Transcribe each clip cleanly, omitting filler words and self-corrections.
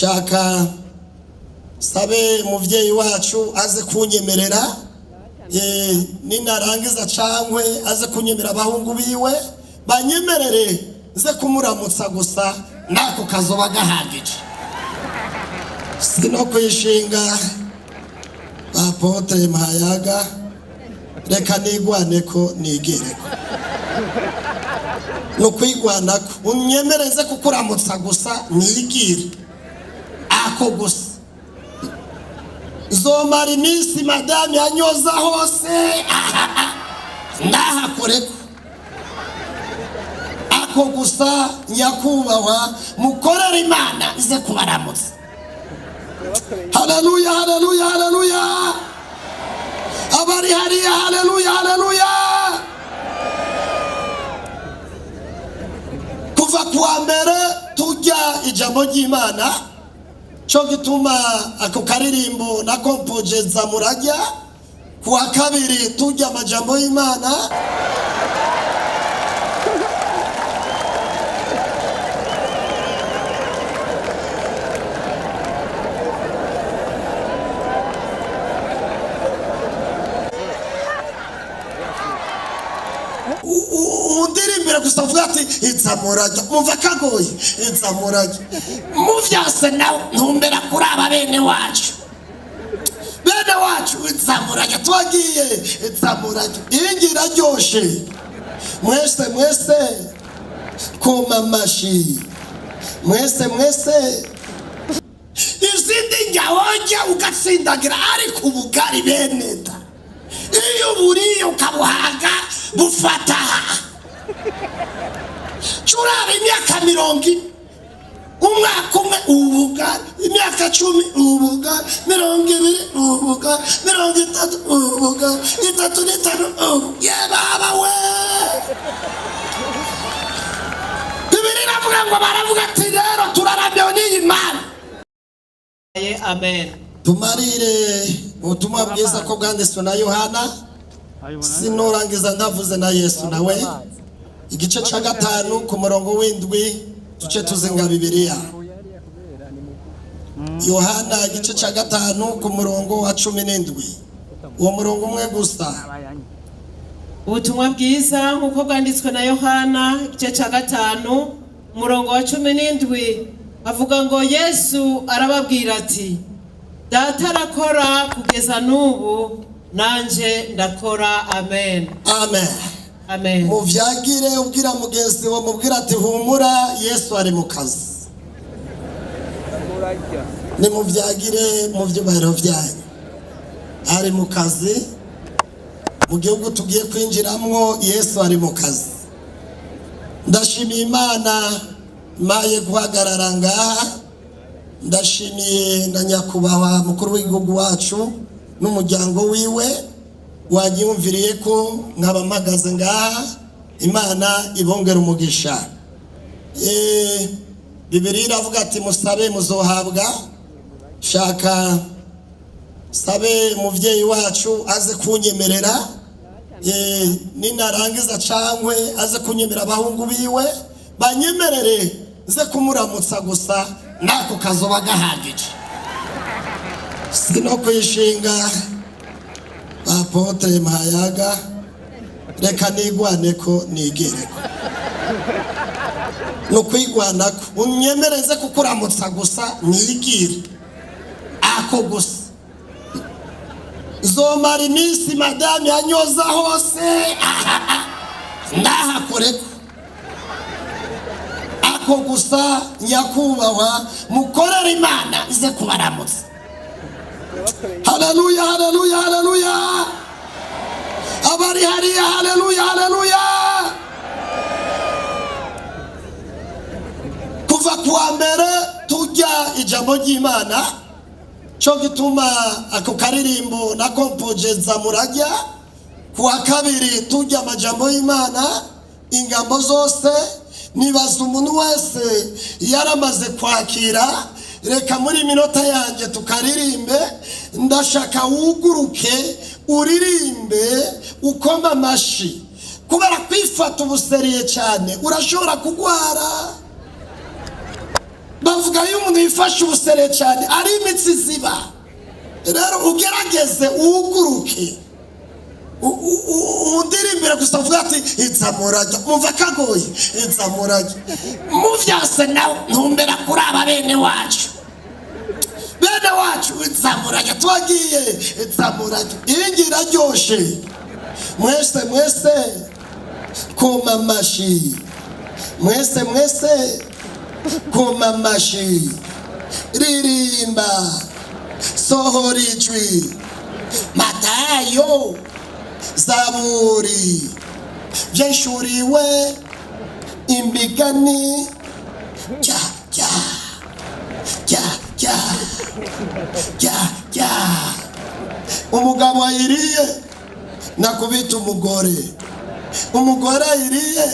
Shaka sabe umuvyeyi wacu aze kunyemerera, ninarangiza cankwe aze kunyemera, abahungu biwe banyemerere nze kumuramutsa gusa, nako kazoba gahagije. Sino kwishinga apôtre Mpayaga, reka nigwaneko nigereko ni ukwigwanako, unyemereze kukuramutsa gusa nigire ako gusa. Zomara iminsi madame yanyoza hose ndahakoreko ako gusa. Nyakubahwa, mukorere Imana ize kubaramutsa. Haleluya, haleluya, haleluya! Abari hariya, haleluya, haleluya! Kuva kuwa mbere tujya ijambo ry'Imana, cyo gituma ako karirimbo nakompojeza murajya. Kuwa kabiri tujya amajambo y'Imana. Undirimbira gusa uvuga ati "Izamurajya", mumva kagoye izamurajya mu vyose, nawe ntumbera kuri aba bene wacu, bene wacu. Izamurajya twagiye, izamurajya iyi ngiyi iraryoshe. Mwese mwese koma amashi, mwese mwese. Izindi njya wajya ugatsindagira, ariko ubugari bene da, iyo uburiye ukabuhaga bufata aha. Curaba imyaka 40, umwaka umwe ubugari, imyaka 10 ubugari, 20 ubugari, 30 ubugari, 35 ubu. Yebaba we, Bibiri iravuga ngo baravuga ati rero turaramyewe n'iyi Mana. Amen. Tumarire ubutumwa bwiza ko bwanditswe na Yohana, sinurangiza ndavuze na Yesu nawe. Igice cya 5 ku murongo w'7, duce tuzinga Bibiliya. Yohana igice cya 5 ku murongo wa 17, uwo murongo umwe gusa. Ubutumwa bwiza nk'uko bwanditswe na Yohana, igice cya 5, umurongo wa 17, avuga ngo: "Yesu arababwira ati: 'Data arakora kugeza n'ubu, nanje ndakora.'" Amen. Amen. Amen. Muvyagire, ubwira mugenzi we, mubwira ati: "Humura, Yesu ari mu kazi." Nimuvyagire mu vyubahiro vyanyu, ari mu kazi. Mu gihugu tugiye kwinjiramwo, Yesu ari mu kazi. Ndashimiye Imana maye guhagarara ngaha. Ndashimiye na nyakubahwa mukuru w'igihugu wacu n'umuryango wiwe wanyumviriye ko nkaba mpagaze ngaha. Imana ibongera umugisha. Bibiliya iravuga ati: "Musabe muzohabwa." Shaka sabe umuvyeyi wacu aze kunyemerera, ninarangiza cankwe aze kunyemera, abahungu biwe banyemerere nze kumuramutsa gusa, nako kazoba gahagije. Sino kwishinga apôtre Mpayaga, reka nigwaneko nigereko ni ukwigwanako, unyemereze kukuramutsa gusa nigire ako gusa. Zomara iminsi madame yanyoza hose ndahakoreko ako gusa. Nyakubahwa, mukorere Imana ize kubaramutsa. Haleluya, haleluya, haleluya! Abari hariya, haleluya, haleluya! Kuva kuwa mbere tujya ijambo ry'Imana, cyo gituma ako karirimbo nakompojeza murajya. Kuwa kabiri tujya amajambo y'Imana, ingambo zose. Nibaza umuntu wese yaramaze kwakira. Reka muri minota yanjye tukaririmbe. Ndashaka wuguruke uririmbe, ukoma amashi, kubera kwifata ubuseriye cyane urashobora kugwara. Bavuga iyo umuntu yifashe ubusere cyane ari imitsi ziba. Rero ugerageze uwuguruke, undirimbire gusa, uvuga ati "Izamurajya", muva kagoye "Izamurajya". Muvyase nawe ntumbera kuri aba bene wacu, bene wacu. "Izamurajya", twagiye "Izamurajya". Iyi ngiyi iraryoshe. Mwese mwese koma amashi, mwese mwese koma amashi, ririmba, sohora ijwi. Matayo, Zaburi, Vyahishuriwe, Imigani, jya jya jya jya jya jya. Umugabo ayiriye nakubita umugore, umugore ayiriye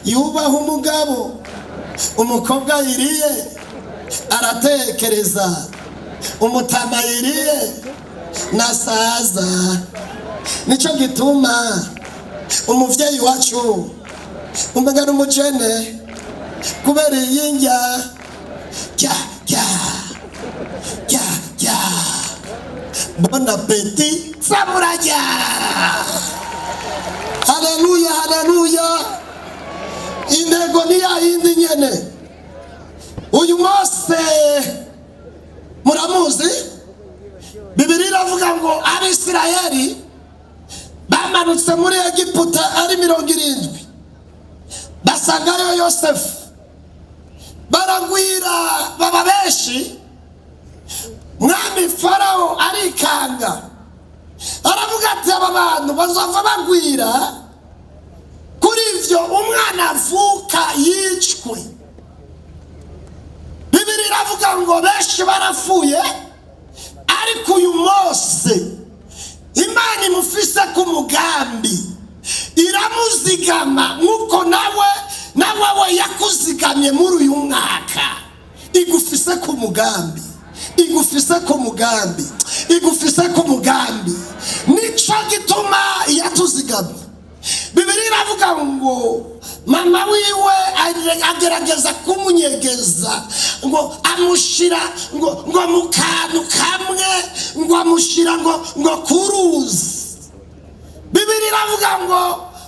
yubaha umugabo, umukobwa ayiriye aratekereza, umutama ayiriye nasaza. Nicyo gituma umuvyeyi wacu umenga n'umujene kubera iyi ndya. Jya jya jya jya, bon appétit, samurajya. Haleluya, haleluya! Intego ni ya yindi nyene. Uyu Mose muramuzi. Bibiri iravuga ngo Abisirayeli bamanutse muri Egiputa ari 70, basangayo Yosefu, baragwira baba benshi. Mwami Farawo arikanga, aravuga ati "Aba bantu bazava bagwira, kuri ivyo umwana avuka yicwe." Bibiri iravuga ngo benshi barapfuye, ariko uyu Mose Imana imufise ku mugambi, iramuzigama nk'uko nawe we yakuzigamye muri uyu mwaka. Igufise ku mugambi, igufise ku mugambi, igufise ku mugambi. Nico gituma yatuzigamye. Bibiri iravuga ngo mama wiwe agerageza kumunyegeza, ngo amushira ngo mu kantu kamwe, ngo amushira ngo kuruzi. Bibiri iravuga ngo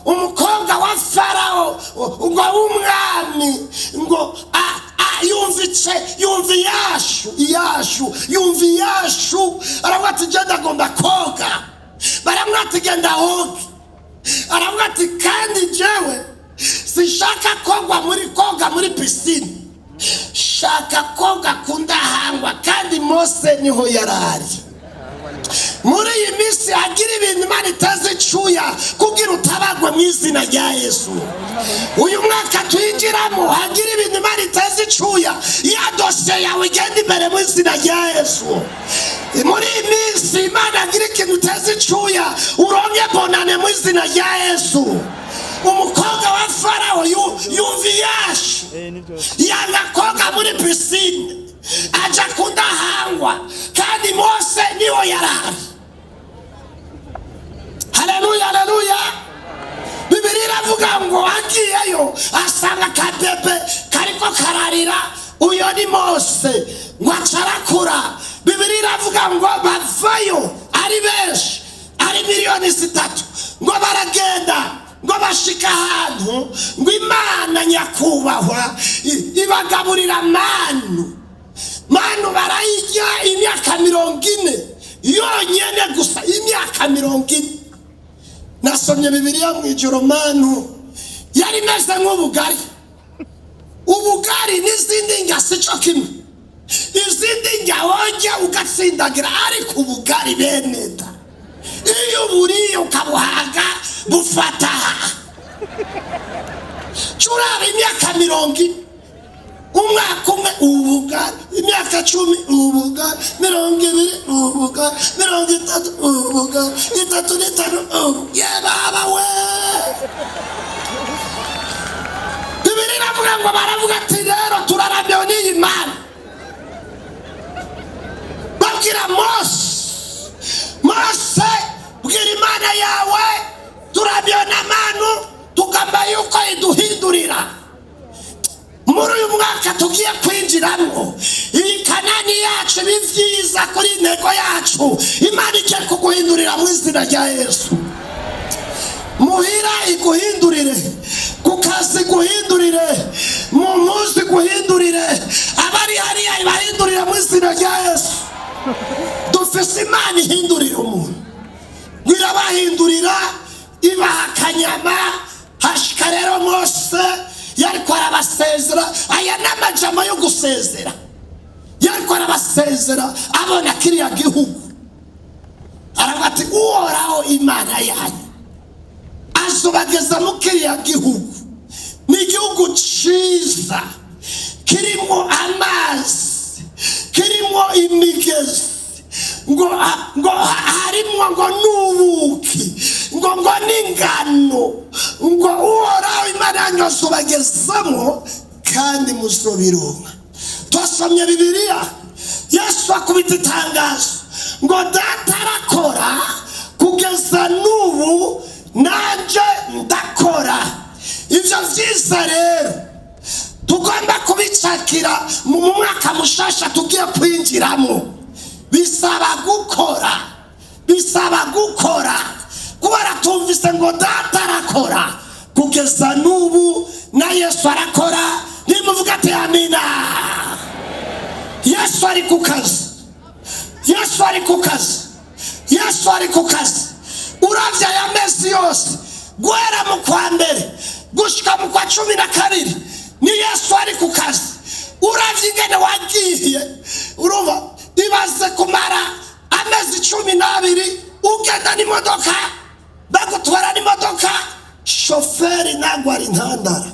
umukobwa wa Farawo, ngo w'umwami, ngo yumvice, yumva iyashu, iyashu, yumva iyashu, aravuga ati "Genda, agomba koga." Baramubwira ati "Genda woge." Aravuga ati "Kandi jewe sinshaka koga muri piscine, shaka koga ku ndahangwa." Kandi Mose niho yarari. Muri iyi minsi hagira ibintu Imana itazi icuya kugira utabagwe mu izina rya Yesu. Uyu mwaka twinjiramo hagira ibintu Imana itazi icuya, ya dosiye yawe igenda imbere mu izina rya Yesu. Muri iyi minsi Imana agira ikintu utazi icuya, uronke bonane mu izina rya Yesu. Umukobwa wa Farawo yumva iyashu, yanga koga muri piscine, aja kudahangwa, kandi Mose niho yarari. Haleluya, haleluya! Bibiri iravuga ngo agiyeyo asanga akabebe kariko kararira. Uyo ni Mose. Ngo acarakura. Bibiri iravuga ngo bavayo ari benshi, ari miliyoni 3. Ngo baragenda, ngo bashika ahantu, ngo Imana nyakubahwa ibagaburira manu. Manu barayirya imyaka 40 yonyene gusa, imyaka 40. Nasomye Bibiliya mu ijoro. Manu yari imeze nk'ubugari. Ubugari n'izindi ndya si cyo kimwe. Izindi ndya wojya ugatsindagira, ariko ubugari, bene da, iyo uburiye ukabuhaga bufata aha. Curaba imyaka 40, umwaka umwe ubugari, imyaka 10 ubugari, 20 ubugari, 30 ubugari, 35 ubu. Yebaba we! Bibiri iravuga ngo baravuga ati "Rero turarambiwe n'iyi Mana." Babwira Mose: "Mose, bwira Imana yawe, turambiwe na manu, tugamba yuko iduhindurira." Muri uyu mwaka tugiye kwinjiramo, iyi Kanani yacu, ibi byiza kuri intego yacu, Imana igiye kuguhindurira mu izina rya Yesu. Muhira iguhindurire, ku kazi iguhindurire, mu munsi iguhindurire, abari hariya ibahindurire mu izina rya Yesu. Dufise Imana ihindurira umuntu. Irabahindurira, ibaha akanyama. Hashika rero Mose yariko arabasezera. Aya ni amajambo yo gusezera. Yariko arabasezera, abona kiriya gihugu, aravuga ati: "Uhoraho Imana yanyu azobageza mu kiriya gihugu. Ni igihugu ciza, kirimo amazi, kirimo imigezi, ngo harimwo ngo n'ubuki, ngo n'ingano, ngo Uhoraho Imana yanyu azobagezamo kandi muzobironka." Twasomye Bibiliya, Yesu akubita itangazo ngo: "Data arakora kugeza n'ubu, nanje ndakora." Ibyo byiza rero tugomba kubicakira mu mwaka mushasha tugiye kwinjiramo. Bisaba gukora, bisaba gukora, kubera tumvise ngo Data arakora kugeza n'ubu, na Yesu arakora. Nimuvuga ati amina. Yesu ari ku kazi, Yesu ari ku kazi, Yesu ari ku kazi. Uravye aya mezi yose, guhera mu kwa mbere gushika mu kwa 12, ni Yesu ari ku kazi. Uravye ingene wagiye urumva, ibaze kumara amezi 12 ugenda n'imodoka, bagutwara n'imodoka, shoferi ntabwo ari intandara.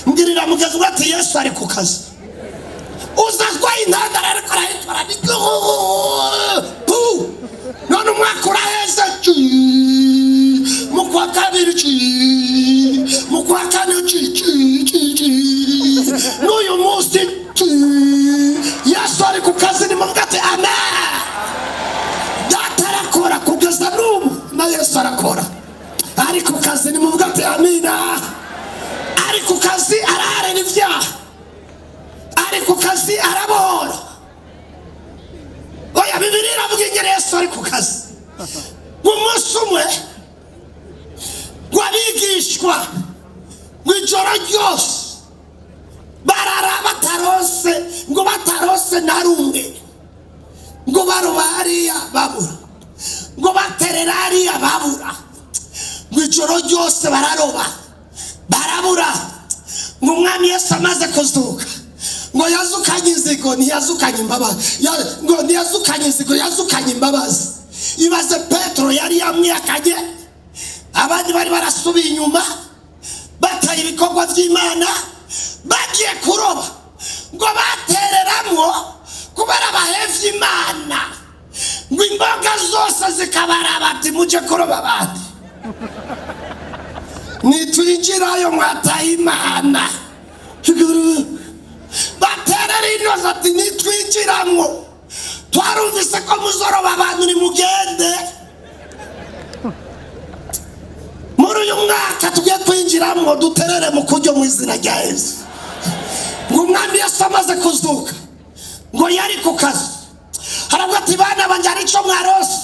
Mbwirira mugenzi we ati: "Yesu ari ku kazi." Uza atwaye intandara, ariko arayitwara ni pu. None umwaka uraheze, ci mu kwa kabiri, ci mu kwa kane, ci ci ci ci, n'uyu munsi ci. Yesu ari ku kazi. Nimuvuga ati amen. Data arakora kugeza n'ubu, na Yesu arakora, ari ku kazi. Nimuvuga ati amina. Ari ku kazi, araharira ibyaha, ari ku kazi, arabohora. Oya, Bibiri iravuga ingene Yesu ari ku kazi. Umunsi umwe ngo abigishwa ngo ijoro ryose barara batarose, ngo batarose na rumwe, ngo baroba hariya babura, ngo baterera hariya babura, ngo ijoro ryose bararoba barabura. Ngo Umwami Yesu amaze kuzuka, ngo yazukanye inzigo, ntiyazukanye imbabazi. Ngo ntiyazukanye inzigo, yazukanye imbabazi. Ibaze, Petero yari yamwihakanye, abandi bari barasubiye inyuma, bataye ibikorwa by'Imana, bagiye kuroba, ngo batereramwo kubera bahevye Imana, ngo imboga zose zikabaraba ati: "Muje kuroba abandi, nitwinjirayo mwataye Imana." Baterera inoze ati: "Nitwinjiramwo, twarumvise ko muzoroba abantu, nimugende." Muri uyu mwaka tugiye kwinjiramo, duterere mu kuryo mu izina rya Yesu. Ngo Umwami Yesu amaze kuzuka, ngo yari ku kazi. Haravuga ati: "Bana banje, hari ico mwarose?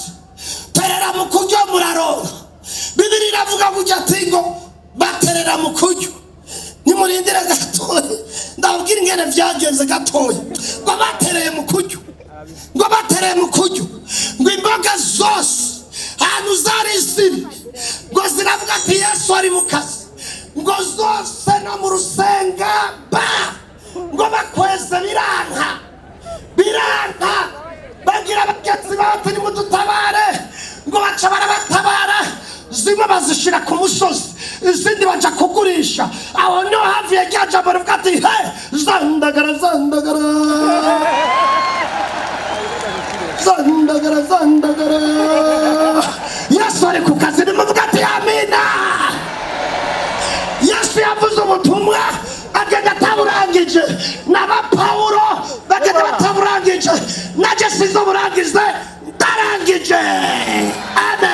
Terera mu kuryo, muraronka." Bibiri iravuga gutya ati ngo baterera mu kuryo. Nimurindire gatoya, ndababwira ingene vyagenze gatoya. Ngo batereye mu kuryo, ngo batereye mu kuryo, ngo imboga zose ahantu zari ziri ngo ziravuga ati: "Yesu ari mu kazi." Ngo zose no mu rusenga ba, ngo bakweze biranka, biranka. Bagira bagenzi babo ati: "Nimudutabare." Ngo baca barabatabara, zimwe bazishira ku musozi, izindi baja kugurisha. Aho niho havuye rya jambo rivuga ati: "He, zandagara, zandagara, zandagara, zandagara." Yesu ari ku kazi. Nimuvuga ati amina. Yesu yavuze ubutumwa agenda ataburangije, n'aba Pawulo bagenda bataburangije, najye sizo burangize, ndarangije. Amen.